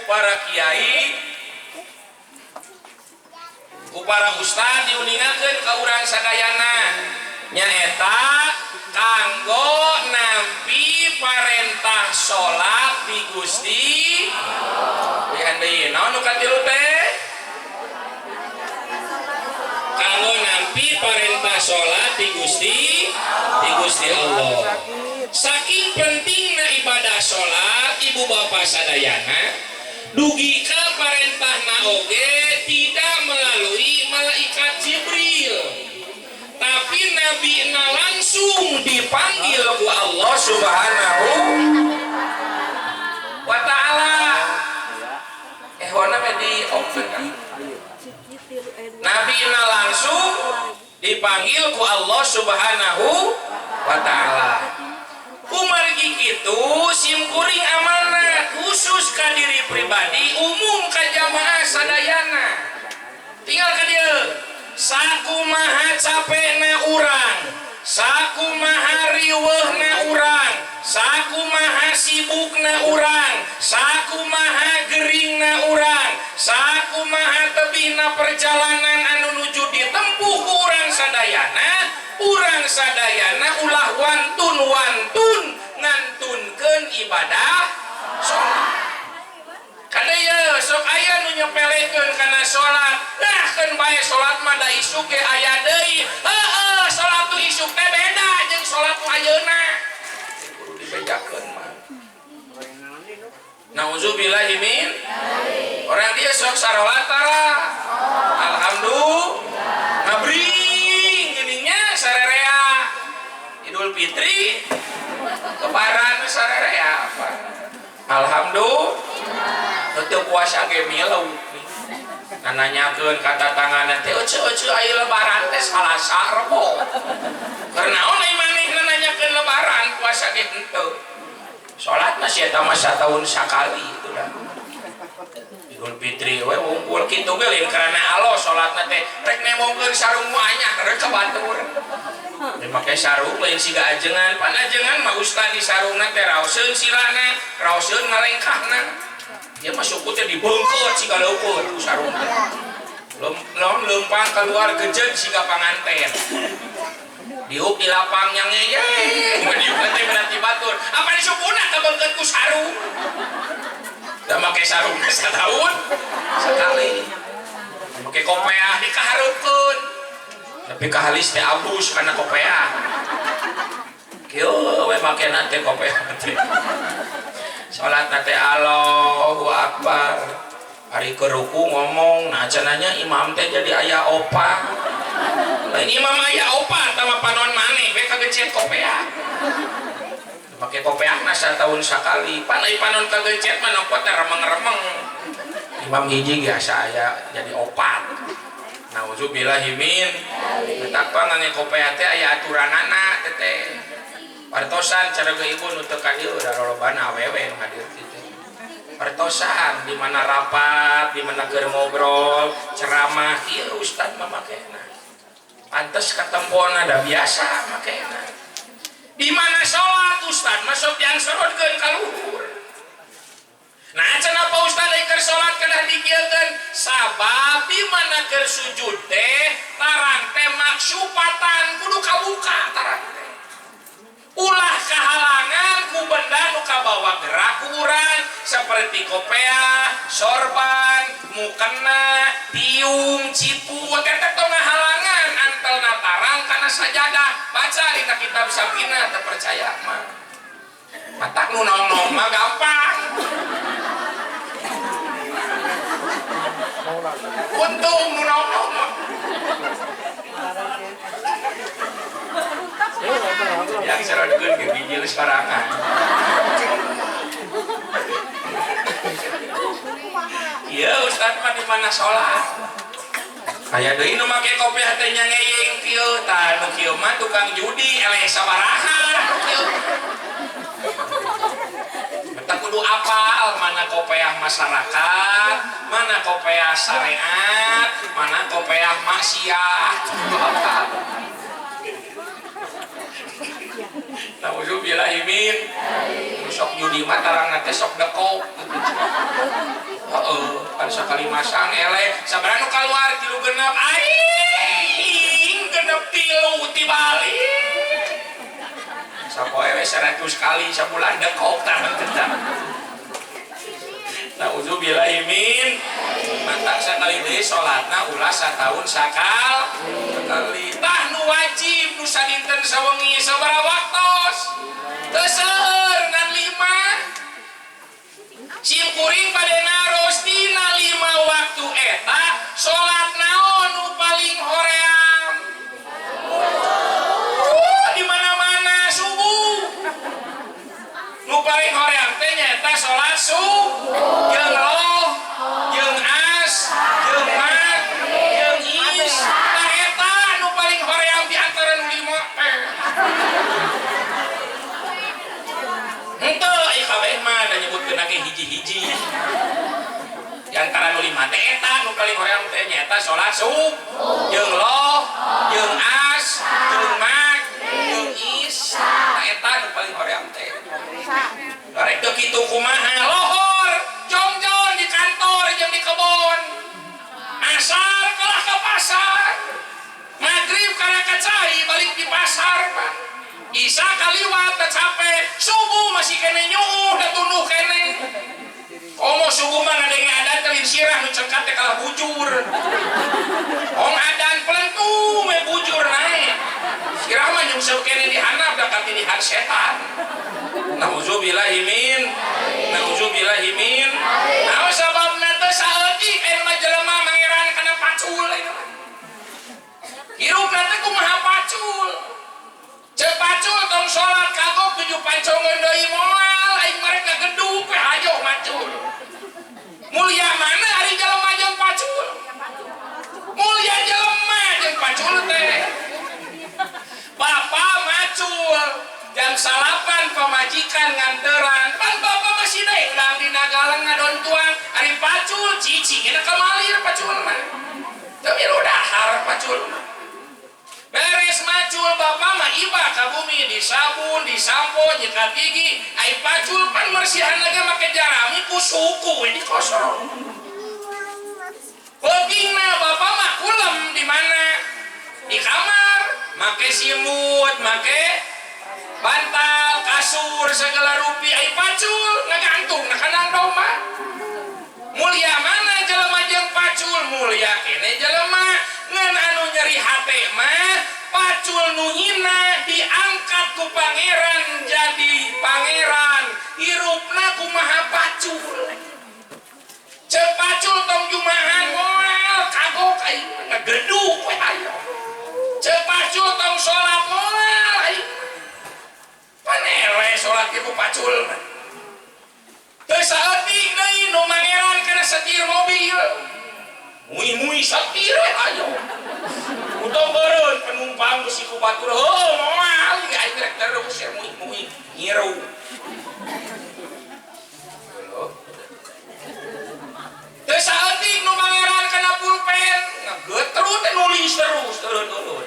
ku para kiai, ku para ustad diuningakeun ka urang sadayana nyaeta kanggo nampi parentah salat di Gusti Allah. Deui naon nu katilu teh? Kanggo nampi parentah salat di Gusti Allah. Saking pentingna ibadah salat ibu bapak sadayana, dugi ka parentahna oge tidak melalui malaikat Jibril, tapi nabi na langsung dipanggil ku Allah Subhanahu wa ta'ala. Warna di open kan? Nabi na langsung dipanggil ku Allah Subhanahu wa ta'ala. Kumargi kitu simkuring amanah khusus ka diri pribadi, umum ka jamaah sadayana. Tinggal ka dieu, sakumaha capekna urang, sakumaha riweuhna urang, sakumaha sibukna urang, sakumaha geringna urang, sakumaha tebihna perjalanan anu nuju ditempuh ku urang sadayana, urang sadayana ulah wantun-wantun ngantunkeun ibadah salat. Kada ye sok aya nu nyepelekeun kana salat. Lah keun bae salat mah da isuk ge aya deui. Heueuh, salat nu isuk teh beda jeung salat nu ayeuna. Kudu dibejakeun mah. Nauzubillahi min. Orang dia sok sarolat tara. Alhamdulillah. Ngabring geuning nya sarerea. Idul Fitri lebaran sarerea apa? Alhamdulillah. Teu puasa ge milu. Nanyakeun ka tatanggana teh euceu euceu aya lebaran teh Salasa Rebo. Keur naon ai manehna nanyakeun lebaran puasa ge henteu. Salat mah sia mah satahun sakali itu dah. Idul Fitri we wungkul kitu ge lain karena Allah salatna teh rek nemongkeun sarung mu anyar rek ka batur. Teh make sarung lain siga ajengan, pan ajengan mah ustad di sarungna teh raoseun silana, raoseun ngalengkahna. Ieu mah suku teh dibeungkeut siga leukeut ku sarung teh. Lempang keluar gejeg siga panganten. Diuk di lapang yang ngeyeng, diuk teh berarti batur. Apa di sukuna kabeungkeut ku sarung? Da make sarung satahun sekali. Make kopeah dikahareupeun. Tapi kahalis teh abus kana kopeah. Kieu we make teh kopeah teh. Salat teh Allahu Akbar. Ari keur ruku ngomong, nah cenanya imam teh jadi aya opat. Lain imam aya opat tama panon maneh we kagencet kopeah. Make kopeahna satahun sakali. Pan ai panon kagencet mah nempo teh remeng-remeng. Imam hiji ge asa aya jadi opat. Nauzubillahi min. Eta pa ngangge kopeah teh aya aturanana teh. Partosan cara ge ibu nu teu ka dieu da lolobana awewe nu hadir teh. Partosan di mana rapat, di mana keur ngobrol, ceramah, ieu ustad mah makena. Pantes katempona da biasa makena. Di mana salat ustad mah sok diangsorodkeun ka luhur. Nah, cenah pa ustad ai keur salat kedah dikieukeun sabab di mana keur sujud teh tarang teh maksupatan kudu kabuka tarang teh. Ulah kahalangan ku benda nu kabawa gerak ku urang seperti kopeah, sorban, mukena, tiung, cipu, teh teh tong ngahalangan antelna tarang kana sajadah. Baca dina kitab Safinah teu percaya mah. Matak nu nong-nong mah gampang. Untung nu nong-nong mah. Yang serodkeun ge bijil sorangan. Ieu ustad mah di mana salat? Aya deui nu make kopiah teh nya ngeyeng kieu, tah nu kieu mah tukang judi eleh sabaraha nu kieu. Eta kudu apal mana kopiah masyarakat, mana kopiah syariat, mana kopiah maksiat. Kudu apal. Nauzubillahi min. Sok judi mah tarangna teh sok dekok. Pan sakali masang eleh sabaraha nu kaluar 3 genep aing genep 3 tibalik. Sapoe we 100 kali sabulan dekok tah teh. Nauzubillahi min mata sakali deui salatna ulah sataun sakali. Tah nu wajib nu sadinten sawengi sabaraha waktos? Teu seueur ngan 5. Sim kuring bade naros dina 5 waktu eta salat naon nu paling hoream? Di mana-mana subuh. Nu paling hoream teh nyaeta salat subuh jeung roh, jeung as, jeung mat, jeung is. Tah eta nu paling hoream di antara nu 5 teh. Henteu ieu kabeh mah da nyebutkeun ge hiji-hiji. Di antara nu 5 teh eta nu paling hoream teh nyaeta salat subuh jeung loh, jeung as, jeung mat, jeung is. Tah eta nu paling hoream teh. Rek teu kitu kumaha lohor jongjon di kantor jeung di kebon. Asar kalah ka pasar. Magrib kana ka cai balik di pasar mah. Isya kaliwat teu capek, subuh masih kene nyuuh da tunduh kene. Komo subuh mah ngadenge adan teh lain sirah nu cengkat teh kalah bujur. Ong adan pelentu we bujur nae. Sirah mah nyungsep kene di handap da katinihan setan. Nauzubillahi min nauzubillahi min. Naon sababna teh saeutik aya mah jelema mangeran kana pacul ayeuna mah. Hirupna teh kumaha pacul. Cek pacul tong salat kagok tujuh pancongeun deui moal aing mereka geduk we hayoh macul. Mulia mana ari jelema jeung pacul? Mulia jelema jeung pacul teh. Bapa macul jam 9 pamajikan nganteran pan bapa masih dengdang dina galang ngadon tuang ari pacul cicing enak kamalir pacul mah. Teu milu dahar pacul mah. Beres macul bapak mah iba ka bumi disabun, disampo, nyekat gigi, ai pacul pan mersihan lagi make jarami ku suku we dikosong. Pentingna bapak mah kulem di mana? Di kamar, make simut, make bantal, kasur segala rupi, ai pacul ngagantung na kandang domba. Mulia mana jelema jeung pacul? Mulia kene jelema. Ngan anu nyeri hate mah pacul nu hina diangkat ku pangeran jadi pangeran, hirupna kumaha pacul. Ceuk pacul tong jumahan moal kagok aing ngageduk we hayo. Ceuk pacul tong salat moal aing. Panele salat ge ku pacul mah. Teu saeutik deui nu mangeran kana setir mobil. Mui-mui satir we hayo. Utong beureun penumpang beusi ku batur heuh moal ge aing rek terus ya mui-mui ngiru. Teu saeutik nu mangeran kana pulpen ngagetrut teh nulis terus turun-turun.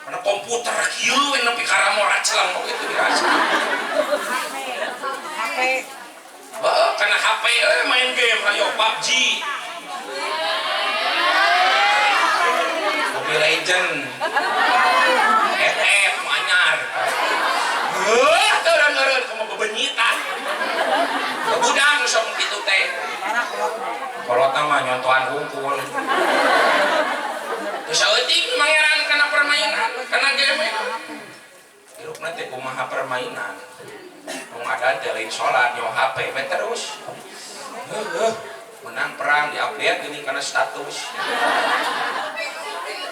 Kana komputer kieu we nepi ka ramora celang kitu dirasa. HP. Heeh, kana HP main game hayo PUBG. Mobile Legend. FF anyar. Heuh, teureun-eureun kumaha bebenyitan. Budang nu sok kitu teh. Kolotna mah nyontohan hungkul. Teu saeutik mangeran kana permainan, kana game. Hirupna teh kumaha permainan. Nu adan teh lain salat nyawa HP we terus. Heuh, menang perang diupdate geuning kana status.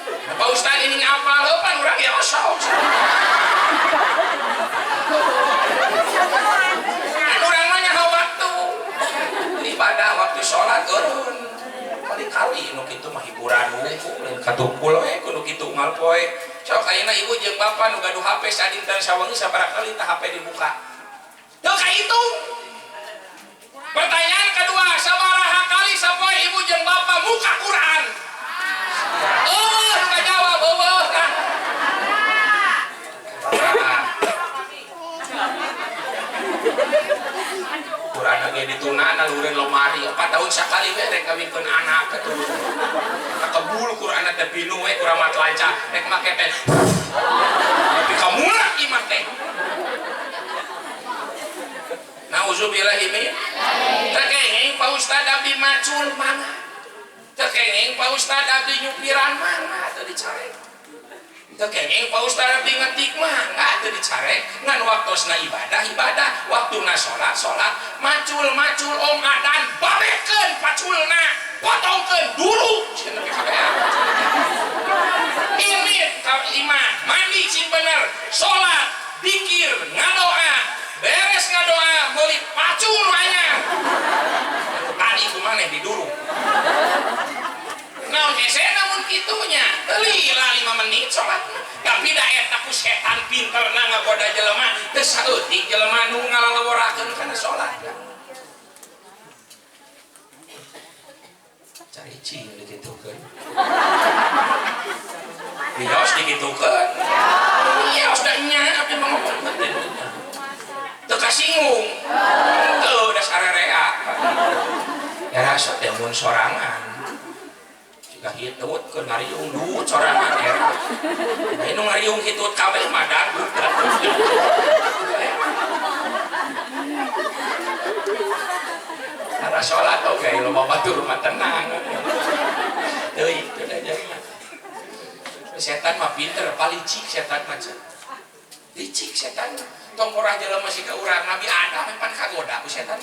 Nah, Pak Ustad ini ngapal heuh pan urang ge osok. Kan urang mah nyaho waktu. Ibadah waktu salat eureun. Kali-kali nu kitu mah hiburan hungkul lain katumpul we nu kitu unggal poe. Sok ayeuna ibu jeung bapa nu gaduh HP sadinten sawengi sabaraha kali tah HP dibuka. Teu kahitung. Pertanyaan kedua, sabaraha kali sapoe ibu jeung bapa muka Quran? Oh, nu ngajawab eueuh tah. Quran ge dituna luhureun lemari 4 4 tahun sakali we rek kawinkeun anak atuh. Kebul Quran teh pinu we kuramat lancar rek make teh. Tapi kamula imah teh. Nauzubillahi min. Teu kenging Pak Ustad abdi macul mangga. Teu kenging Pak Ustad abdi nyupiran mangga teu dicarek. Teu kenging Pak Ustad abdi ngetik mangga teu dicarek. Ngan waktosna ibadah ibadah, waktuna salat salat, macul macul om adan babekeun paculna, potongkeun dulu cenah kabeh. Ini imah mandi sing bener, salat, dikir, ngadoa, beres ngadoa meuli pacul anyar. Tadi kumaneh diduru. Naon hese namun kitunya lila 5 menit salatna. Tapi da eta ku setan pinterna ngagoda jelema teu saeutik jelema nu ngalalaworakeun kana salatna. Cari cing dikitukeun. Wios dikitukeun. Wios da nya abdi mah ngomong teh. Teu kasinggung. Teu da sarerea. Ya rasa teh mun sorangan. Jika hitut keur ngariung duut sorangan era. Da nu ngariung hitut kabeh mah dangdut. Ara salat oge loba batur mah tenang. Teuing teu da jadi. Setan mah pinter, palicik setan mah. Licik setan. Tong orah jelema siga urang Nabi Adam pan kagoda ku setan.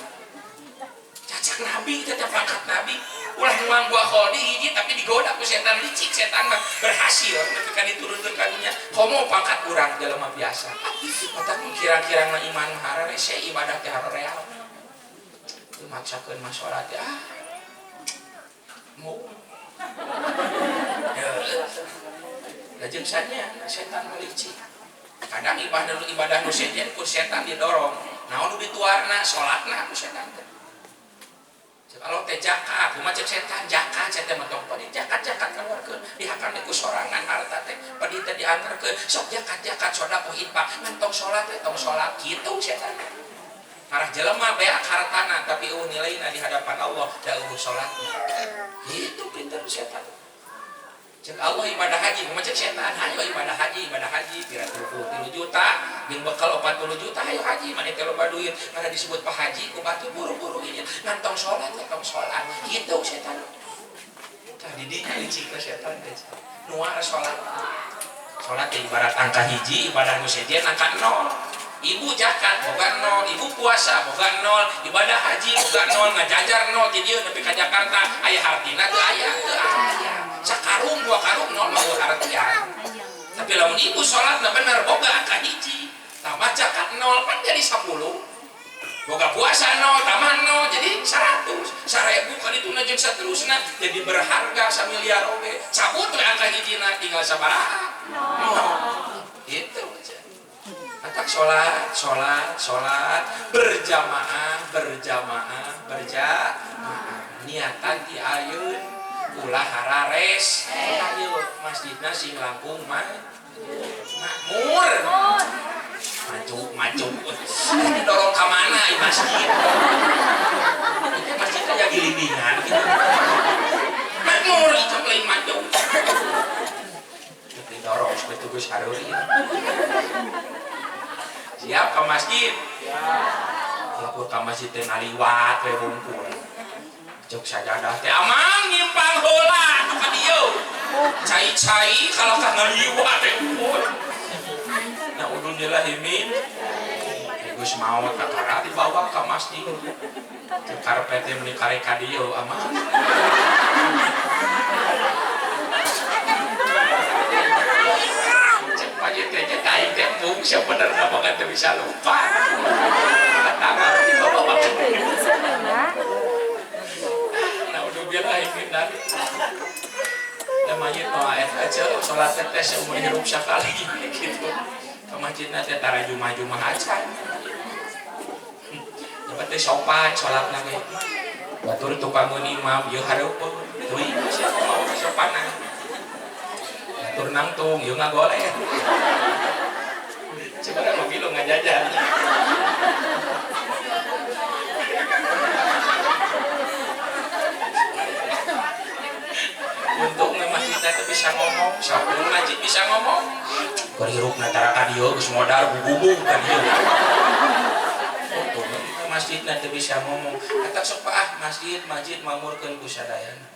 Cacak nabi teh pangkat nabi. Ulah nuang buah kholdi hiji tapi digoda ku setan, licik setan mah berhasil nepi ka diturunkeun ka dunya. Komo pangkat urang jelema biasa. Otak kira-kira na iman mah hararese ibadah teh haroreal. Teu maksakeun mah salat teh ah. Mau. Lajeng sanya setan melicik. Kadang ibadah nu sejen ku setan didorong. Naon nu dituarna salatna ku setan teh. Cek Allah teh zakat, kumaha cek setan zakat setan mah tong padi zakat-zakat keluarkeun, dihakan ku sorangan harta teh, padi teh diantarkeun, sok zakat-zakat sedekah infak, ngan tong salat teh tong salat kitu setan. Arah jelema beak hartana tapi eueuh nilaina di hadapan Allah da eueuh salatna. Kitu pinter setan. Cek Allah ibadah haji, kumaha cek setan, hayo ibadah haji 33 juta, jeung bekal 40 juta, hayo haji, maneh teh loba duit, karena disebut Pak Haji, ku batur buru-buru ini, ngan tong salat, tong salat, kitu setan. Tah di dinya licikna setan teh. Nuar salat. Salat teh ibarat angka hiji, ibadah nu sejen angka 0. Ibu zakat boga 0, ibu puasa boga 0, ibadah haji boga 0, ngajajar 0, ti dieu nepi ka Jakarta aya hartina teu aya, teu aya. Sakarung dua karung 0 mah eueuh hartian. Tapi lamun ibu salatna bener boga angka hiji, tambah zakat 0 kan jadi 10. Boga puasa 0 tambah 0 jadi 100. 1000 kali itu jeung saterusna jadi berharga samiliar oge. Cabut we angka hijina tinggal sabaraha? 0. Gitu aja. Atak sholat, sholat, sholat, berjamaah, berjamaah, berjamaah. Niatan ti ayeun ulah harares. Ayo masjidna sing langkung mah makmur. Maju, maju. Didorong ka mana ieu masjid? Itu masjid teh jadi lindingan gitu. Makmur itu lain maju. Didorong supaya tugas hareuri. Siap ke masjid? Lapor ke masjid teh ngaliwat we hungkul. Cek sajadah teh amang nyimpang heula atuh ka dieu. Cai-cai kalau ka ngaliwat teh hungkul. Naudzubillah min. Geus maot kakara dibawa ka masjid. Cek karpet teh meuni karek ka dieu amang. Cek pagi teh aing teh mung sebenarnya mah teu bisa lupa. Tangan dibawa. Naudzubillah min dzalik. Da mayit mah eta aja salat teh seumur hidup sakali gitu. Ka masjidna teh tara jumah-jumah acan. Dapat teh sopan salatna ge. Batur tukang imam ieu hareupeun. Teuing sia mau kasopanan. Batur nangtung ieu ngagoleh. Coba mah milu ngajajan. bisa ngomong, sampun masjid bisa ngomong. Keur hirupna tara ka dieu geus modar gugubug ka dieu. Masjid nanti bisa ngomong. Eta sok ah masjid masjid mamurkeun ku sadayana.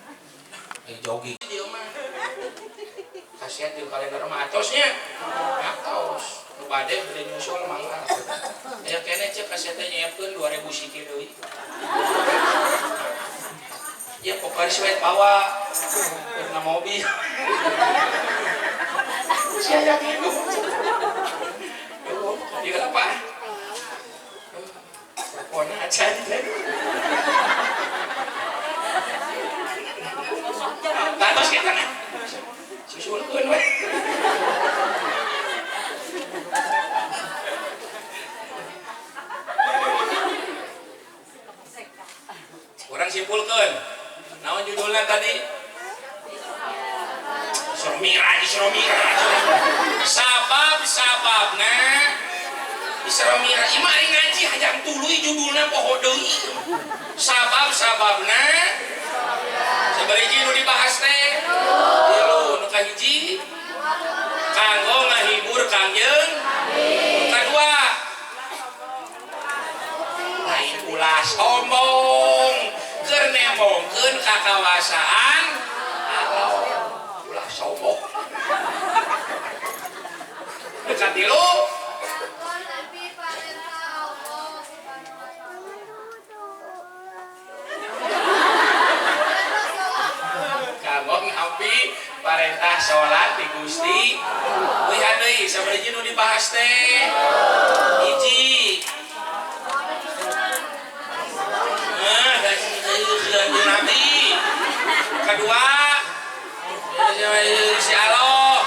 Jogging dieu mah. Kasihan jeung kalender mah atosnya. Atos. Nu bade bade nyusul mangga. Aya keneh cek kasihan teh nyiapkeun 2000 siki deui. Ya pokoknya sweat bawa karena mobil. Sia gitu. Dia apa? Pokoknya aja deh. Atos kita nih. Susulkeun we. Kurang simpulkeun. Naon judulnya tadi? Isra Mi'raj, Isra Mi'raj. Sabab-sababna Isra Mi'raj. Ieu mah ari ngaji hayang tuluy judulna poho deui. Sabab-sababna sabaraha nu dibahas teh? Tilu. Nu kahiji kanggo ngahibur Kangjeng. Nu kadua lain ulah sombong keur nembongkeun kakawasaan Allah. Ulah sombong. Nu katilu kanggo ngampi parentah salat di Gusti. Lihat deui sabaraha nu dibahas teh? Hiji. Nabi. Kedua si Allah.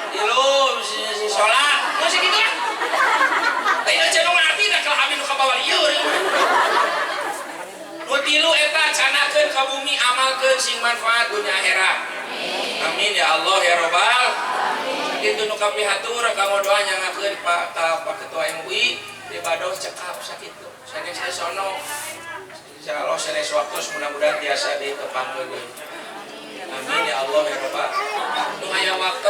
Tilu si salat. Masih gitu lah. Lain aja nu ngarti da kalah abi nu kabawa lieur. Nu tilu eta canakeun ka bumi amalkeun sing manfaat dunya akhirat. Amin ya Allah ya Robbal. Kitu nu kapihatur kanggo doa nyangakeun Pak ka Pak Ketua MUI ibadah cekap sakitu. Sanes sono. Insyaallah sanes waktu mudah-mudahan biasa ditepangkeun. Amin ya Allah ya Robbal. Nu aya waktu